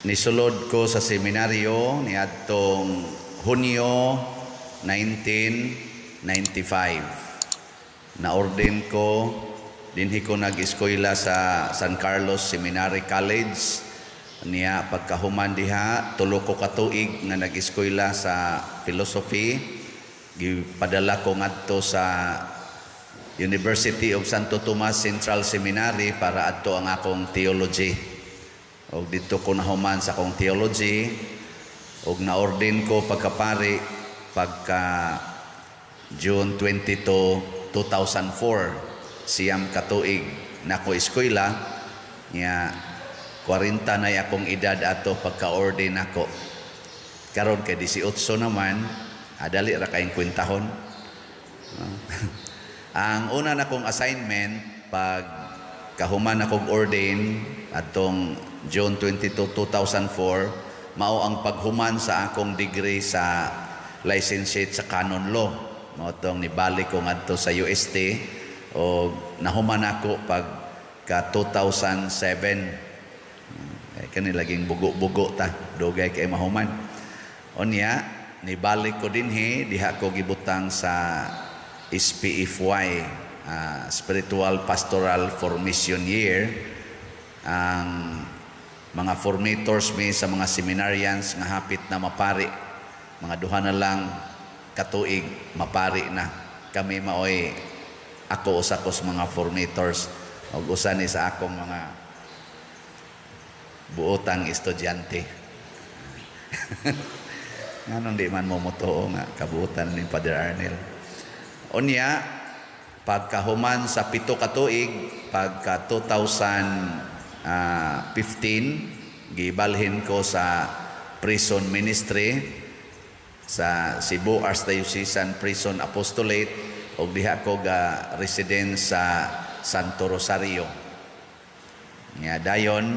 Nisulod ko sa seminaryo niadtong Hunyo 1995. Na-ordain ko, dinhi ko nag-eskwela sa San Carlos Seminary College. Niya pagkahuman diha, 3 ko katuig nga nag-eskwela sa philosophy. Gipadala ko ngadto sa University of Santo Tomas Central Seminary para adto ang akong theology. Og didto ko nahuman sa akong theology og na-ordain ko pagkapari pagka June 22, 2004. 9 katuig na ko eskwela nya, 40 na akong edad ato pagka-ordain ako. Karon kay 18 naman, dali ra kayong kwentahon. Ang una na kong assignment pag kahuman akong ordain atong June 22, 2004, mao ang paghuman sa akong degree sa licentiate sa canon law. Mao tong nibalik ko ngadto sa UST o nahuman ako pag ka 2007. Ay kani laging bugo-bugo ta, dugay kay mahuman. Unya nibalik ko dinhi, diha ko gibutang sa SPFY, Spiritual Pastoral Formation Year. Ang mga formators mi sa mga seminarians nga hapit na mapari, mga 2 na lang katuig mapari na kami. Maoy ako, usa ko sa mga formators ug usa ni sa akong mga buotang estudyante. Nganong di man mo motuo nga kabuotan ni Father Arnel? Unya pagkahuman sa 7 katuig, pagka 2015, gibalhin ko sa prison ministry sa Cebu Archdiocesan Prison Apostolate og diha ko ga residence sa Santo Rosario. Nya dayon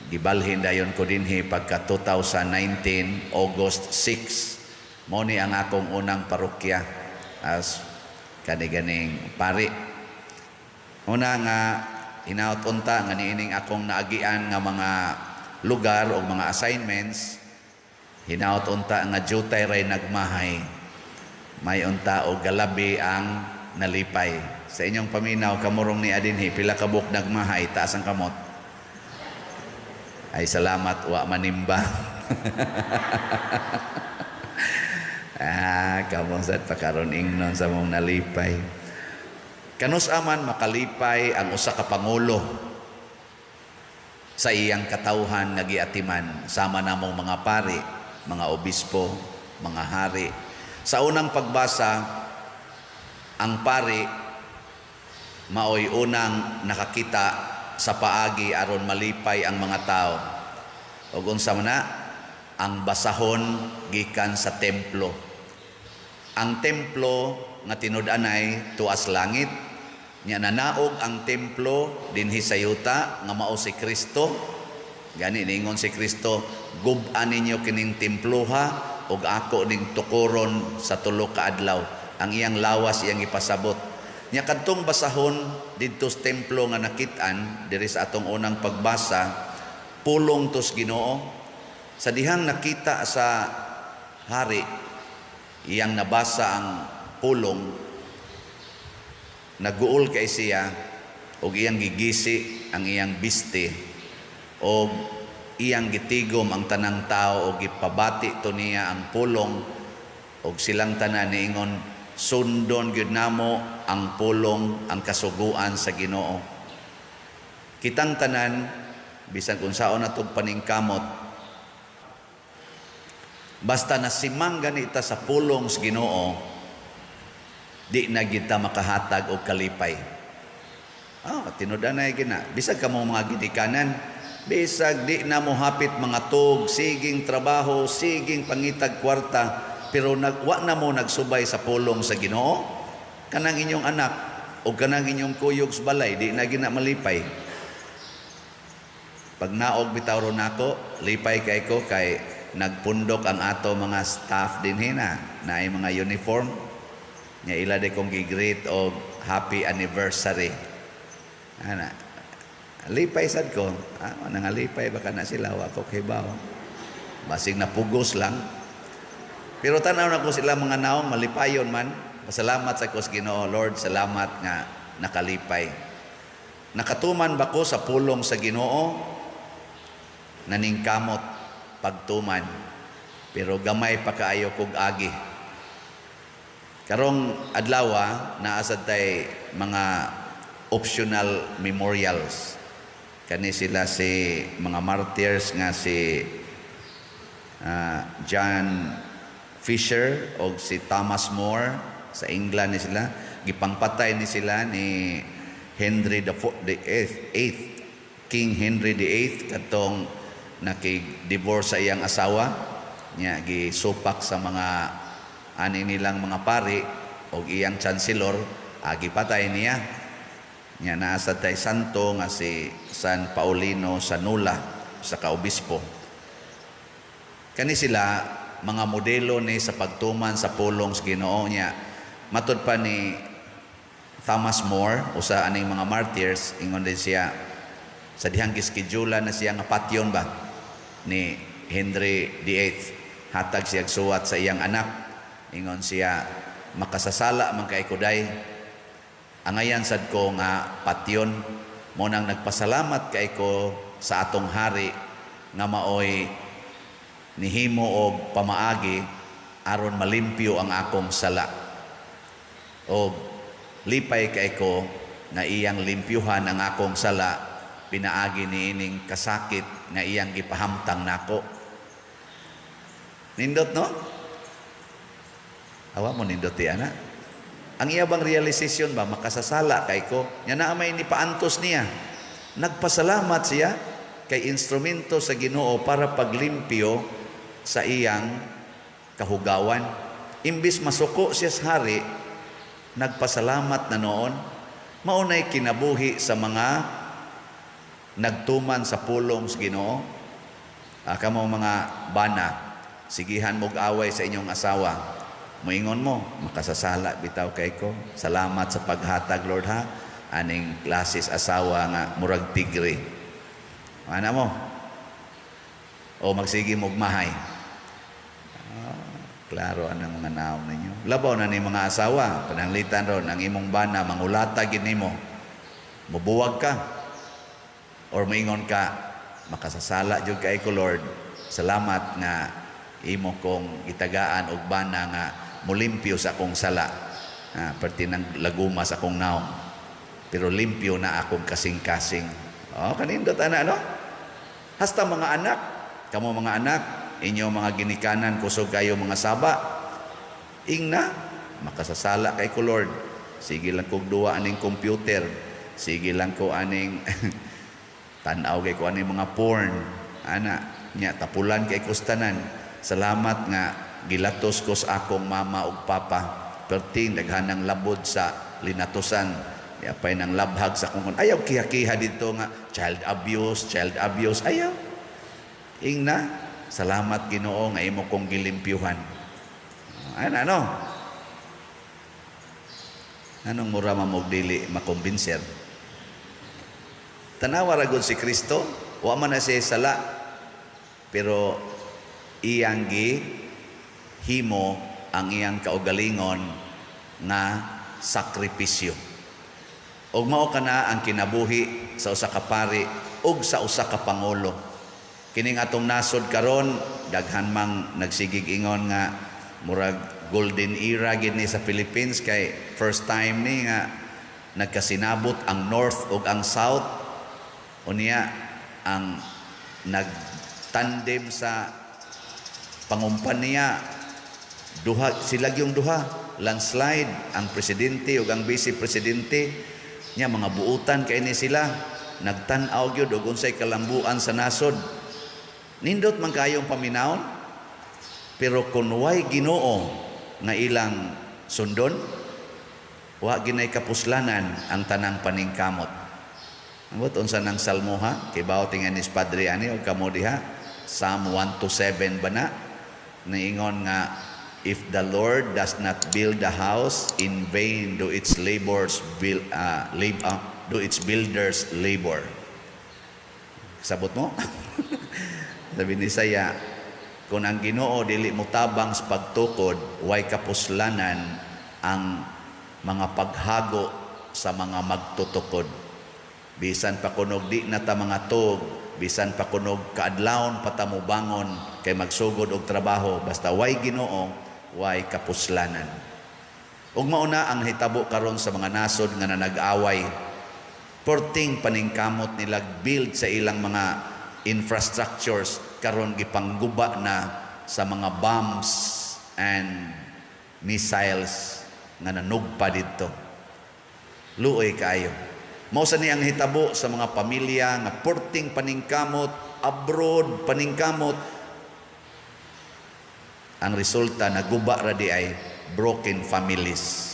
gibalhin dayon ko dinhi pagka 2019 August 6. Mao ni ang akong unang parokya as kani-ganing pari. Una nga hinaot unta nga niining akong naagian nga mga lugar o mga assignments, hinaot unta nga jutay ray nagmahay, may unta o galabi ang nalipay. Sa inyong paminaw, kamurong ni adinhi, pila ka buok nagmahay? Taas ang kamot. Ay salamat, wa manimba. Kamo sad pakaron ingnon sa mong nalipay. Kanus aman makalipay ang usa ka pangulo sa iyang katawhan nga giatiman, sama namong mga pari, mga obispo, mga hari. Sa unang pagbasa, ang pari maoy unang nakakita sa paagi aron malipay ang mga tao. Ug unsa man na ang basahon gikan sa templo. Ang templo nga tinud-anay tuas langit. Nya nanaog ang templo dinhi sa yuta nga mao si Kristo. Gani ningon si Kristo, "Gub-an ninyo kining temploha ug ako ning tukoron sa 3 ka adlaw." Ang iyang lawas iyang ipasabot. Nya kadtong basahon didto sa templo nga nakit-an diri sa atong unang pagbasa, pulong tos Ginoo. Sa dihang nakita sa hari, iyang nabasa ang pulong, naguol kay siya og iyang gigisi ang iyang biste og iyang gitigom ang tanang tao og gipabati to niya ang pulong, og silang tanan niingon, "Sundon gyud namo ang pulong, ang kasuguan sa Ginoo." Kitang tanan, bisan kung saon natong paningkamot, basta nasimang ganita sa pulong sa Ginoo, di na kita makahatag og kalipay. Tinud-anay gina. Bisag kamo mga gidikanan, bisag di na mo hapit mga tug, siging trabaho, siging pangitag kwarta, pero wa na mo nagsubay sa pulong sa Ginoo, kanang inyong anak o kanang inyong kuyog sa balay, di na gina malipay. Pag naog bitaw ron nako, lipay kay ko kay nagpundok ang ato mga staff dinhi na, naay mga uniform. Nya ila di kong gi-greet og happy anniversary. Ana. Lipay sad ko. Ah, nangalipay baka na sila, wa ko kibaw. Basig napugos lang. Pero tanaw na ko sila mga naong malipayon man. Pasalamat sa ko sa Ginoo, "Lord, salamat nga nakalipay." Nakatuman ba ko sa pulong sa Ginoo? Naningkamot pagtuman. Pero gamay pa kaayo kog agi. Karong adlaw, naa sad tay mga optional memorials. Kani sila si mga martyrs nga si John Fisher o si Thomas More sa England ni sila. Gipangpatay ni sila ni Henry the Eighth, King Henry the Eighth, katong nakig-divorce sa iyang asawa niya, gisupak sa mga ani nilang mga pari og iyang chancellor, agi patay niya. Nya naa sad tay santo nga si San Paulino Sanula sa kaobispo. Kani sila mga modelo ni sa pagtuman sa pulong sa Ginoo niya. Matud pa ni Thomas More, usa aning mga martyrs, ingon din siya sa dihang giskedyula na siya nga patyon ba ni Henry VIII. Hatag siya suwat sa iyang anak. Ingon siya, "Makasasala man kay ko day. Angayan sad ko nga patyon. Mo nang nagpasalamat kay ko sa atong hari nga maoy nihimo og pamaagi aron malimpyo ang akong sala. O lipay kay ko nga iyang limpyuhan ang akong sala pinaagi niining kasakit nga iyang gipahamtang nako." Nindot, no? Awa mo nindot ti ana. Ang iya bang realization ba, makasasala kay ko. Nya naa may ni paantos niya. Nagpasalamat siya kay instrumento sa Ginoo para paglimpyo sa iyang kahugawan. Imbis masuko siya sa hari, nagpasalamat na noon. Maunay kinabuhi sa mga nagtuman sa pulong sa Ginoo. Ah, kamo mga bana, sigihan mo'g away sa inyong asawa. Moingon mo, "Makasasala bitaw kay ko. Salamat sa paghatag, Lord, ha. Aning klases asawa nga murag tigre." Ana mo? O magsige mo'g mahay. Ah, klaro anang mga naong ninyo. Labaw na ni mga asawa, pananglitan ron, ang imong bana, mangulata gid nimo. Mubuwag ka. Or moingon ka, "Makasasala jud kay ko, Lord. Salamat nga imo kong gitagaan og bana nga mulimpyo sa akong sala. Ah, perti ng laguma sa akong naong. Pero limpyo na akong kasing-kasing." Oh, kanindot ana, no? Hasta mga anak, kamo mga anak, inyo mga ginikanan kusog kayo mga saba. Ingna, "Makasasala kay ko, Lord. Sige lang kog duwa aning computer. Sige lang ko aning tan-aw kay ko aning mga porn. Ana, nya tapulan kay kustanan. Salamat nga gilatos ko sa akong mama ug papa. Perting daghan ng labod sa linatosan. Yapay nang labhag sa akong." Ayaw kiha-kiha dito nga child abuse, child abuse. Ayaw. Ingna, "Salamat, Ginoo, nga imo kong gilimpyuhan." Ano, ano? Anong mura man dili makumbinser? Tanawa ra gud si Kristo, wa man na siya sala, pero iyang gi himo ang iyang kaugalingon nga sakripisyo. Ug mao kana ang kinabuhi sa usa ka pari ug sa usa ka pangulo. Kining atong nasod karon, daghan mang nagsigig ingon nga murag golden era gid ni sa Philippines kay first time ni nga nagkasinabot ang North ug ang South. Unya ang nagtandem sa pangumpanya, duha sila, yung duha landslide, ang presidente ug ang vice presidente nya. Mga buutan kay ni sila, nagtan-aw gyud og unsay kalambuan sa nasod. Nindot man kayong paminawon, pero kun way Ginoo nga ilang sundon, wa ginay kapuslanan ang tanang paningkamot. Ambot unsa nang salmo, ha? Kibaw tingan ni Padre ani og kamo diha, Psalm 127 ba na? Niingon nga, "If the Lord does not build the house, in vain do its labors build, do its builders labor." Sabot mo? Sa Binisaya, kung ang Ginoo dili motabang sa pagtukod, way kapuslanan ang mga paghago sa mga magtutukod. Bisan pa kunog di na ta mga tug, bisan pa kunog kaadlawon pa ta mobangon kay magsugod og trabaho, basta way Ginoo, way kapuslanan. Ug mao na ang hitabo karon sa mga nasod nga nanag-away. Perting paningkamot nila build sa ilang mga infrastructures, karon gipangguba na sa mga bombs and missiles nga nanugpa didto. Luoy kaayo. Mao sa ni ang hitabo sa mga pamilya nga perting paningkamot, abroad paningkamot. Ang resulta, naguba ra di ay broken families.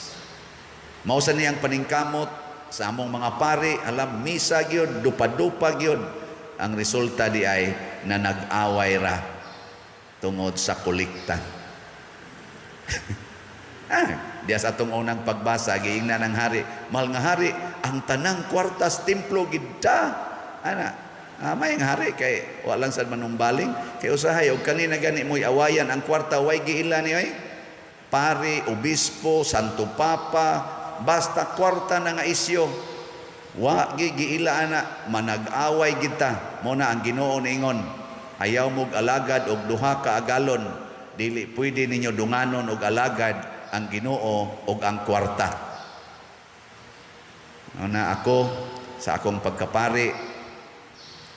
Mao sa ni ang paningkamot sa among mga pari, alam misa gyud, dupa-dupa gyud. Ang resulta di ay na nag-away ra tungod sa kolekta. Diya sa atong unang pagbasa, giingnan ang hari, "Mahal nga hari, ang tanang kwartas templo gidta." Ana, may nga hari kay walang sad manumbaling kay usahay og kanina gani mo'y awayan ang kwarta, way giila ni oy. Pari, obispo, Santo Papa, basta kwarta na nga isyo. Wa gi giila ana, manag-away kita. Mo na ang Ginoo niingon, "Ayaw mog alagad og duha ka agalon, dili pwede ninyo dunganon og alagad ang Ginoo og ang kwarta." Na ako sa akong pagkapari,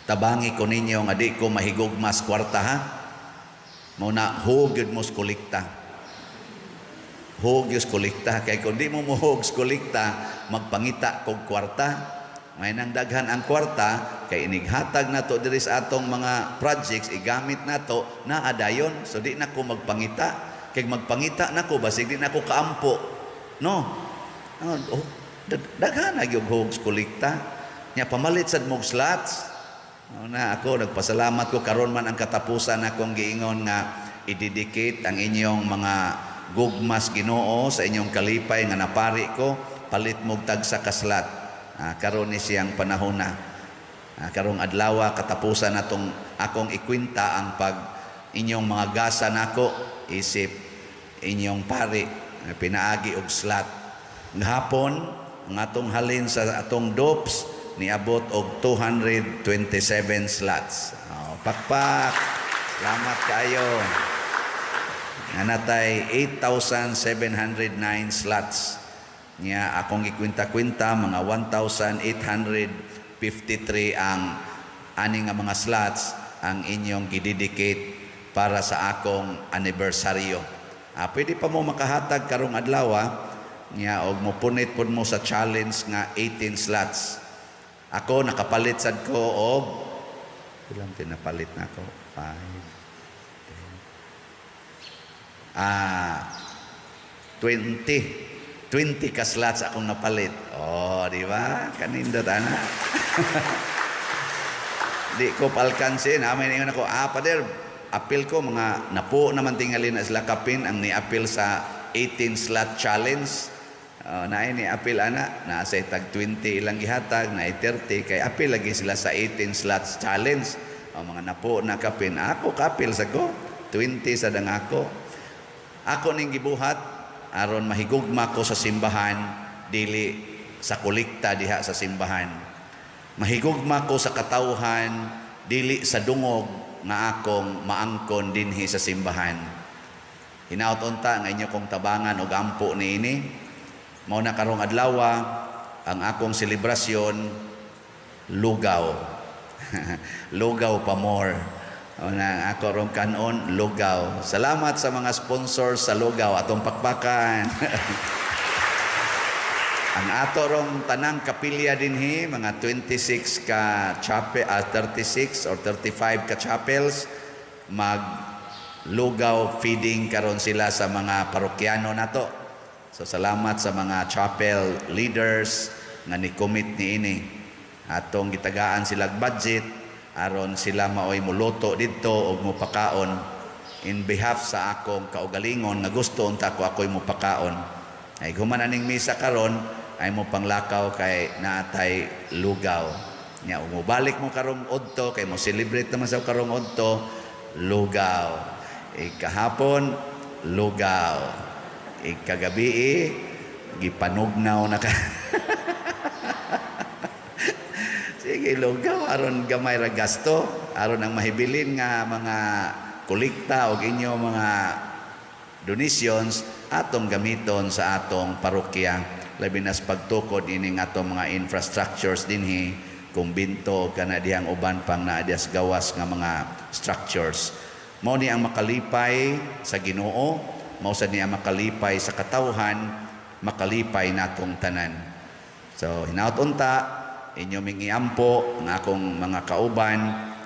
tabangi ko ninyo nga di ko mahigugma sa kwarta, ha. Mao na hug gyud mo sa kolekta. Hug gyud sa kolekta kay kung di mo mohug sa kolekta, magpangita kog kwarta. May nang daghan ang kwarta kay inighatag nato diri sa atong mga projects, igamit nato naa dayon. So di na ko magpangita kay magpangita nako, basig di na ko kaampo. No. Oh, daghan na gyud hug sa kolekta. Nya pamalit sad mog slots. Na ako nagpasalamat ko karon man ang katapusan akong giingon nga i-dedicate ang inyong mga gugmas Ginoo sa inyong kalipay nga napari ko, palit mog tagsa ka slot. Karon ni siyang panahon na. Karong adlaw katapusan natong akong ikwenta ang pag inyong mga gasa nako isip inyong pari pinaagi og slot. Gahapon ang atong halin sa atong dopes niabot og 227 slots. Oh, pakpak. Salamat kaayo. Nga natay 8,709 slots. Nya akong gikwenta-kwenta, mga 1,853 ang ani nga mga slots ang inyong gidedicate para sa akong anibersaryo. Pwede pa mo makahatag karong adlaw nya og mopunit pud mo sa challenge nga 18 slots. Ako nakapalit sad ko og ilang pinapalit na ako? 5, 10, 20. 20 ka slots akong napalit. Oh, di ba? Kanindot ana. Di ko palkansin. Amin ingon ako, "Pader, apil ko mga napo naman tingali na sila kapin ang ni-apil sa 18 slot challenge." Oh, naay ni apil ana, naa sa tag 20 ilang gihatag, naay 30 kay apil lagi sila sa 18 slots challenge. Oh, mga napo na kapin. Ako kapil sa ko, 20 sa dang ako. Ako ning gibuhat aron mahigugma ko sa simbahan, dili sa kolekta diha sa simbahan. Mahigugma ko sa katawhan, dili sa dungog nga akong maangkon dinhi sa simbahan. Hinaot unta nga inyo kong tabangan og ampo niini. Mao na karong adlaw ang akong selebrasyon, lugaw. Lugaw pa more. Mao na ako rong kanon lugaw. Salamat sa mga sponsors sa lugaw, atong pakpakan. Ang ato rong tanang kapilya dinhi, mga 26 ka chapel, 36 or 35 ka chapels, mag lugaw feeding karon sila sa mga parokyano nato. So salamat sa mga chapel leaders nga ni-commit niini. Atong gitagaan sila budget aron sila maoy muluto didto og mopakaon in behalf sa akong kaugalingon nga gusto unta ko ako'y mopakaon. Ay human aning misa karon ay mo panglakaw kay naatay lugaw. Nya mobalik mo karong udto kay mo celebrate naman sa karong udto, lugaw. Ikahapon, lugaw. Ikagabi, gipanugnaw na ka. Sige, lugaw aron gamay ra gasto, aron ang mahibilin nga mga kolekta og inyo mga donations atong gamiton sa atong parokya, labi na sa pagtukod ining atong mga infrastructures dinhi, kumbinto, kana dihang uban pang naa diha sa gawas nga mga structures. Mao ni ang makalipay sa Ginoo, mao sad ni ang makalipay sa katawhan, makalipay natong tanan. So hinaut unta inyo ming iampo nga akong mga kauban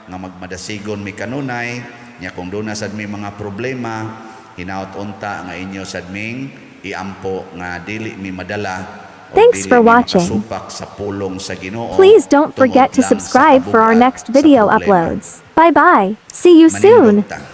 nga magmadasigon mi kanunay nya. Kung duna sad mi mga problema, hinaut unta nga inyo sad ming iampo nga dili mi madala o Thanks dili for mi watching. Makasupak sa pulong sa Ginoo Please don't tungod forget to lang sa subscribe for our kabugat next sa video problema. uploads. Bye bye. See you soon. Manindot ta.